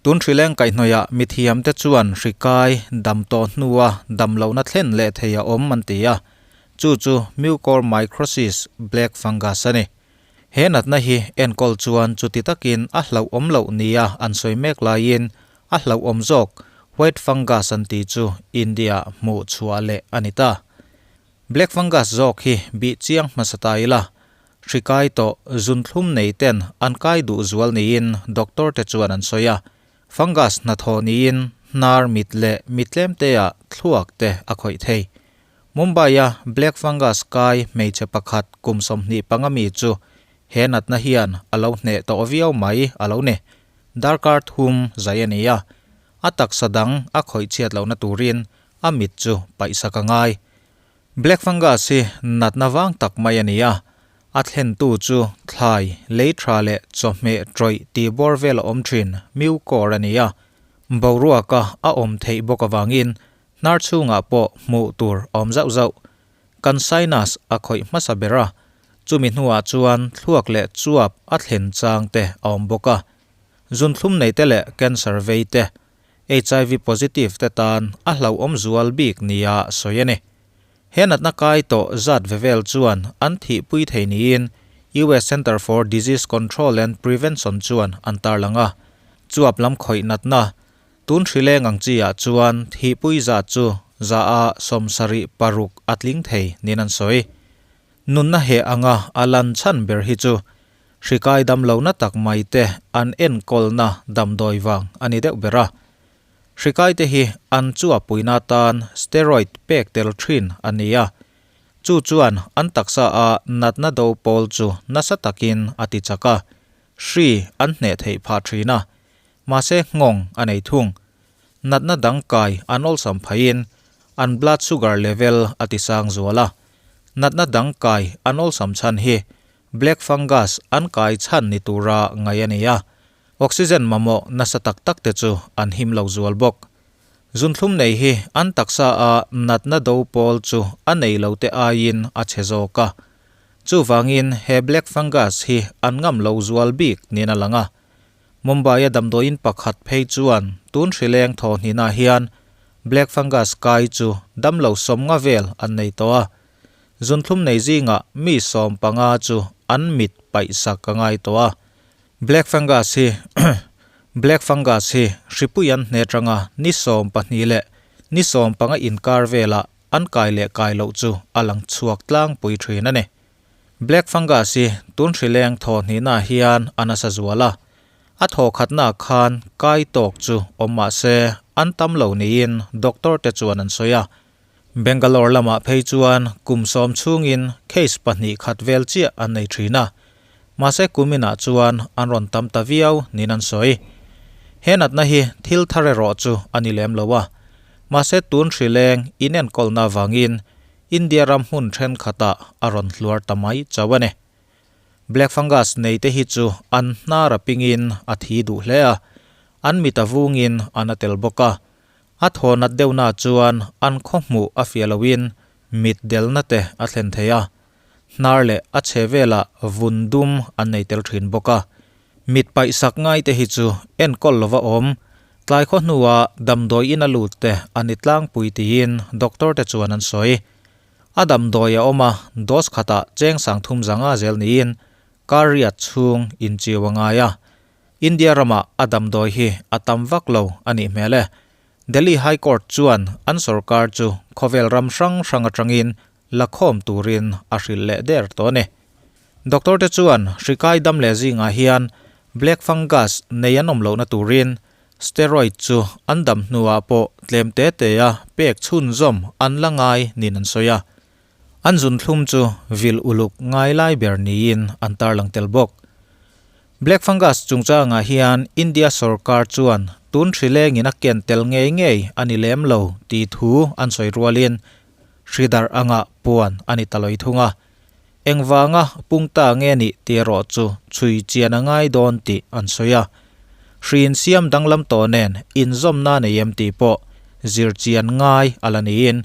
Tun hrileng kaihhnawihah mithiamte chuan hri kai dam tawh hnua dam lohna thlen leh thei a awm an ti a, chu chu Mucormycosis, black fungus, a ni. He natna hi enkawl chuan chuti takin a hlauhawm loh nia an sawi mek laiin a hlauhawm zawk white fungus an tih chu India hmuh chhuah leh a ni ta. Black fungus zawk hi bih chiang hmasa ta ila, hri kai tawh zunthlum nei ten an kai duh zual niin doctor te chuan an sawi a, fungus hnathawh niin hnar mit leh mit tlem te ah thluak te a khawih thei. Mumbai a black fungus kai hmeichhe pakhat kum 25 mi chu he natna hian a lo hneh tawh viau mai a lo ni. Darkar thum zai a ni a, a taksa dang a khawih chhiat lohna turin a mit chu paihsak a ngai. Black fungus hi natna vang tak mai a ni a, a thlentu chu thlai, lei tha leh chawhmeh tawih tih bawr vel a awm thin mucor a ni a, boruaka a awm theih bawk avangin hnar chhungah pawh hmuh tur a awm zauh zauh. Kan sinus a khawih hmasa ber a, chumi hnuah chuan thluak leh chuap a thlen chang te a awm bawk a. Zunthlum nei te leh cancer vei te HIV positive te tan a hlauhawm zual bik nia sawi a ni. He natna kai tawh zat ve vel chuan an thihpui thei niin US Center for Disease Control and Prevention chuan an tarlang a. Chuap lam khawih natna tun hrileng ang chi ah chuan thihpui zat chu 76% a tling thei niin an sawi. Nunna he anga a lan chhan ber hi chu Hri kai dam lohna tak mai te an enkawlna damdawi vang a ni deuh ber a. Hri kai te hi an chuapuina atan steroid pek tel thin a ni a. Chu chuan an taksa a natna do pawl chu nasa takin a ti chak a, hri an hneh theih phah thin a. Mahse nghawng a nei thung. Natna dang kai an awlsam phaiin an blood sugar level a ti sang zual a. Natna dang kai an awlsam chhan hi Black fungus an kai chhan ni tura ngaih a ni a, oxygen mamawh nasa tak tak te chu an him lo zual bawk. Zunthlum nei hi an taksa a natna do pawl chu a nei lo te aiin a chhe zawk a. Chuvangin he black fungus hi an ngam lo zual bik niin a lang a. Mumbai a damdawiin pakhat phei chuan tun hrileng thawhhnihna hian black fungus kai chu damlo 50 vel an nei tawh a. Zunthlum nei zingah mi 15 chu an mit paihsak a ngai tawh a. Black fungus hi Black fungus hi hripui an hne tanga ni 12 leh ni 15 inkar velah an kai leh kai loh chu a lang chhuak tlangpui thin a ni. Black fungus hi tun hrileng thawhhnihna hian a nasa zual a. A thawkhatna khan kai tawk chu awm mah se an tam lo niin doctor te chuan an sawi a. Bangalore lamah phei chuan kum 10 chhungin case pahnih khat vel chiah an nei thin a. Mahse kuminah chuan an rawn tam ta viau niin an sawi. He natna hi thil thar erawh chu a ni lem lo a. Mahse tun hrileng inenkawlna avangin India ram hmun thenkhatah a rawn hluar ta mai chauh a ni. Black fungus nei te hi chu an hnar a pingin a thi duh hle a, an mit a vungin an a tel bawk a. A thawnat deuhna chuan an khaw hmuh a fiah loin mit delna te a thlen thei a, hnar leh a chhe velah vun dum an nei tel thin bawk a. Mit paihsak ngai te hi chu enkawl lova awm, tlai khaw hnua damdawi in a lut te a ni tlangpui tiin doctor te chuan an sawi. A damdawi a awm a, dose khatah cheng 300 zel niin kar riat chhung inchiu a ngai a. India ramah a damdawi hi a tam vak lo a nih hmel e. Delhi High Court chuan an sorkar chu khawvel ram hrang hrang atangin lakhawm turin a hrilh leh der tawh a ni. Doctor te chuan hri kai dam leh zingah hian black fungus nei an awm lohna turin steroid chu an dam hnuah pawh tlem te te a pek chhunzawm an la ngai niin an sawi a. An zunthlum chu vil uluk ngai lai ber niin an tarlang tel bawk. Black fungus chungchangah hian India sorkar chuan tun hrilengin a ken tel ngei ngei a ni lem lo tih thu an sawi rualin hri darh anga puan a ni ta lawih thung a. Engvanga pungta nge nih tih erawh chu chhui chian a ngai dawn tih an sawi a. Hri insiam danglam tawh nen inzawmna nei em tih pawh zir chian ngai a la niin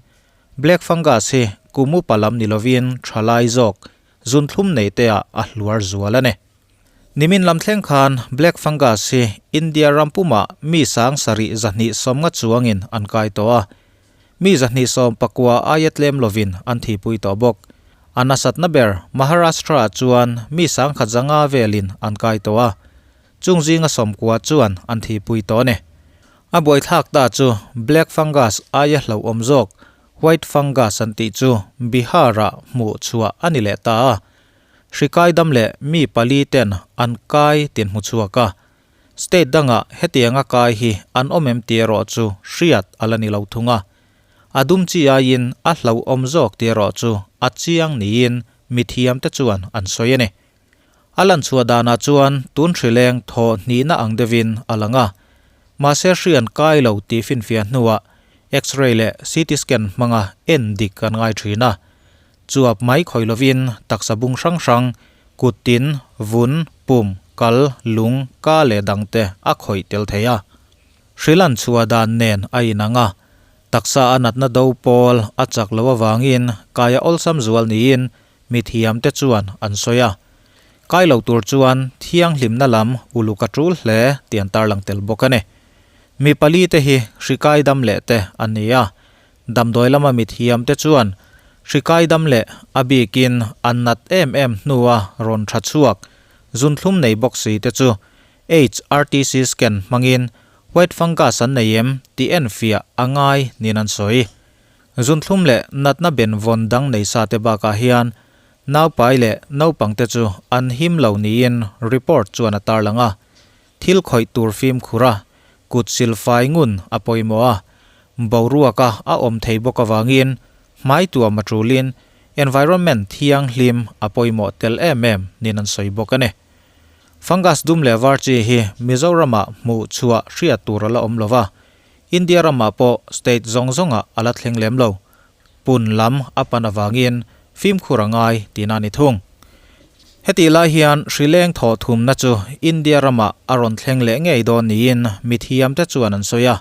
black fungus hi kum upa lam ni lovin thalai zawk zunthlum nei te ah a hluar zual a ni. Nimin lam thleng khan Black Fungus hi India ram pumah mi 7250 chuangin an kai tawh a, mi 219 aia tlem lovin an thihpui tawh bawk. A nasatna ber Maharashtra-ah chuan mi 1500 velin an kai tawh a, chung zinga 90 chuan an thihpui tawh a ni. A buaithlak ta chu Black Fungus aia hlauhawm zawk White Fungus an tih chu Bihar-ah hmuh chhuah a ni leh ta a, Hri kai dam leh mi pali ten an kai tin hmu chhuak a, state dangah hetianga kai hi an awm em tih erawh chu hriat a la ni lo thung a. A dum chi aiin a hlauhawm zawk tih erawh chu a chiang niin mithiamte chuan an sawi a ni. A lan chhuah danah chuan tun hri leng thaw hnihna ang deuhin a lang a, mahse hri an kai lo tih finfiah hnuah X-ray leh CT scan hmanga en dik an ngai thin a. Chuap mai khawi lovin taksa bung hrang hrang, kut tin, vun, pum, kal, lung, ka leh dangte a khawih tel thei a. Hrilan chhuah dan nen a inang a, taksa a natna do pawl a chak loh avangin kaia awlsam zual niin mithiamte chuan an sawi a. Kai lo tur chuan thianghlimna lam uluk a tul hle tih an tarlang tel bawk a ni. Mi pali te hi hri kai dam leh te an ni a, Damdawi lama mithiamte chuan hri kaidam leh a bikin an nat em em hnua rawn tha chhuak zunthlum nei bawk si te chu HRTC scan hmangin white fungus an nei em tih enfiah a ngai niin an sawi. Zunthlum leh natna benvawn dang nei sa te bakah hian naupai leh naupangte chu an him lo niin report chuan a tarlang a. Thil khawih tur fimkhur a, kut silfai ngun a pawimawh a, boruaka a awm thei bawk avangin hmai tuam a tulin environment thianghlim a pawimawh tel em em niin an sawi bawk a ni. Fungus dum leh var chi hi Mizoramah hmuh chhuah hriat tur a la awm lova, India ramah pawh state zawng zawngah a la thleng lem lo. Pun lam a pan avangin fimkhur a ngai tihna a ni thung. Hetih lai hian hri leng thawh thumna chu India ramah a rawn thleng leh ngei dawn niin mithiamte chuan an sawi a.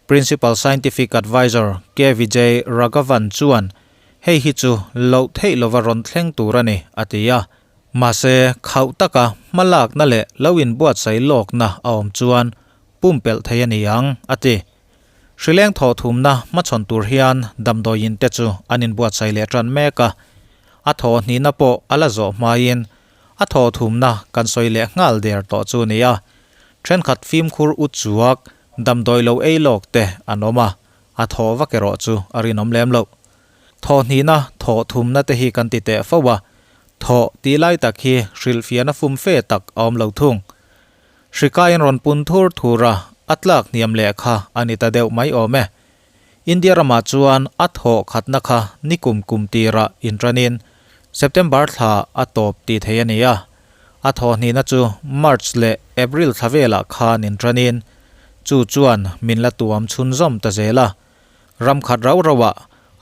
Principal Scientific Advisor K Vijay Raghavan chuan hei hi chu loh theih lova rawn thleng tur a ni a ti a. Mahse, khauh taka hmalakna leh lo inbuatsaih lawkna a awm chuan pumpelh thei a ni ang a ti. Hrileng thawh thumna hmachhawn tur hian damdawiin te chu an inbuatsaih leh tan mek a, a thawh hnihna pawh a la zawh hmain a thawh thumna kan sawi leh nghal der tawh chu a ni a. Thenkhat fimkhur u chuak damdawi lo ei lawk te an awm a, a thawh vak erawh chu a rinawm lem loh. Thawh hnihna, thawh thumna te hi kan ti teh fo a, thawh tih lai tak hi hrilhfiahna fum fe tak a awm lo thung. Hri kaiin rawn pun thur thur a, a tlak hniam leh kha a ni ta deuh mai awm e. India ramah chuan a thawh khatna kha nikum kum tirah inṭanin September thla a tawp tih theih a ni a. A thawh hnihna chu March leh April thla velah khan inṭanin chu chuan min la tuam chhunzawm ta zel a. Ram khat rau rauah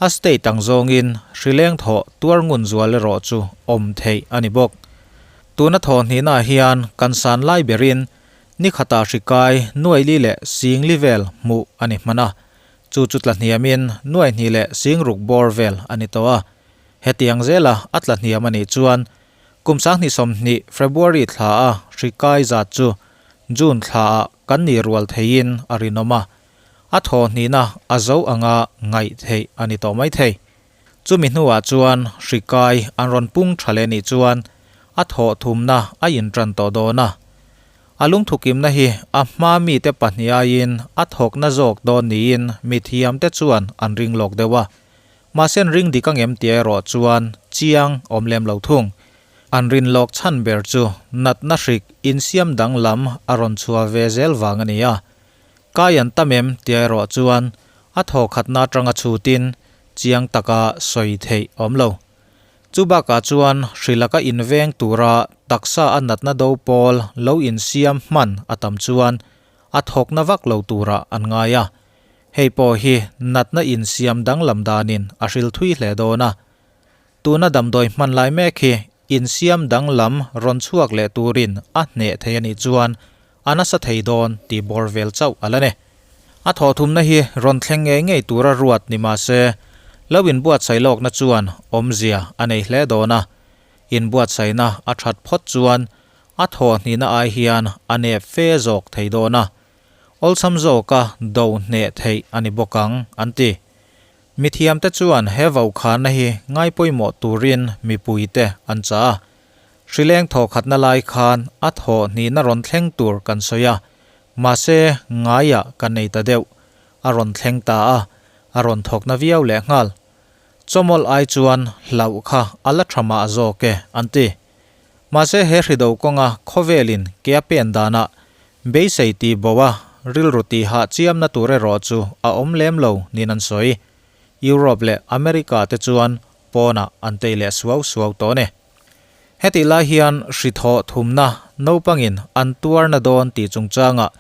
a state ang zawngin hrileng thawh tuar ngun zual erawh chu awm theih a ni bawk. Tuna thawh hnihnaah hian kan san lai berin ni khatah hri kai nuai li leh sing li vel hmuh a ni hman a, chu chu tla hniamin nuai hnih leh sing ruk bawr vel a ni tawh a. Hetiang zela a tla hniam a nih chuan kum 2020 February thla a hri kai zat chu June thlaah kan nih rual theiin a rinawm a, A thaw hnihna a zo anga ngaih theih a ni tawh mai thei. Chumi hnuah chuan hri kai an rawn pung tha leh nih chuan a thawh thumna a intan tawh dawn a. A lungthukimna hi a hma mite pahnih aiin a thawkna zawk dawn niin mithiamte chuan an ring lawk deuh a. Mahse an ring dik angem tih erawh chuan chiang awm lem lo thung. An rin lawk chhan ber chu natna hrik insiam danglam a rawn chhuah ve zel vang a ni a. Kai an tam em tia erawh chuan a thaw khatna atanga chhutin chiang taka sawi theih awm lo. Chu bakah chuan hri laka inveng tura taksa a natna do pawl lo insiam hman a tam chuan a thawkna vak lo turah an ngai a. Hei pawh hi natna insiam danglam danin a hril thui hle dawn a. Tuna damdawi hman lai mek hi insiam danglam rawn chhuak leh turin a hneh thei a nih chuan a nasa thei dawn tih bawr vel chauh a la ni. A thawhthumna hi rawn thleng ngei ngei tura ruat ni mah se, lo inbuatsaih lawkna chuan awmzia a nei hle dawn a. Inbuatsaihna a that phawt chuan a thawh hnihna ai hian a nep fe zawk thei dawn a, awlsam zawka do hneh theih a ni bawk ang, an ti. Mithiamte chuan he vaukhana hi ngaipawimawh turin mipuite an chah a. Hrileng thawkhatna lai khan a thawh hnihna rawn thleng tur kan sawi a, mahse ngaiah ka nei ta deuh. A rawn thleng ta a, a rawn thawkna viau lehnghal. Chawmawlh ai chuan hlauh kha a la tha mah zawk e, an ti. Mahse he hrido kawnga khawvelin ke a pen danah beisei tih bo a rilru tihah chiamna tur erawh chu a awm lem lo niin an sawi. Europe leh America te chuan pawnah an tei leh suau suau tawh a ni. Hetih lai hian hri thawh thumna naupangin an tuarna dawn tih chungchangah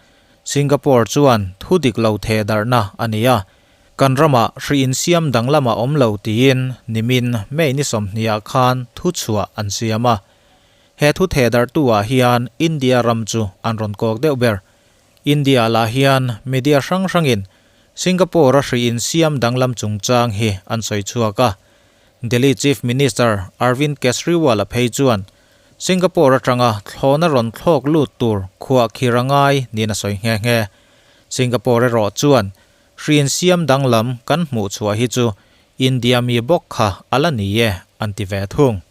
Singapore chuan thu dik lo theh darhna a ni a, kan ramah hri insiam danglam a awm lo tiin nimin May ni 20 ah khan thu chhuah an siam a. He thu theh darhtu ah hian India ram chu an rawn kawk deuh ber. India lah hian media hrang hrangin Singapore-a hri insiam danglam chungchang hi an sawi chhuak a. Delhi Chief Minister Arvind Kejriwal-a phei chuan Singapore atanga thlawhna rawn thlawk lut tur khuah khir a ngai niin a sawi nghe nghe. Singapore erawh chuan hri insiam danglam kan hmuh chhuah hi chu India mi bawk kha a la ni e an ti ve thung.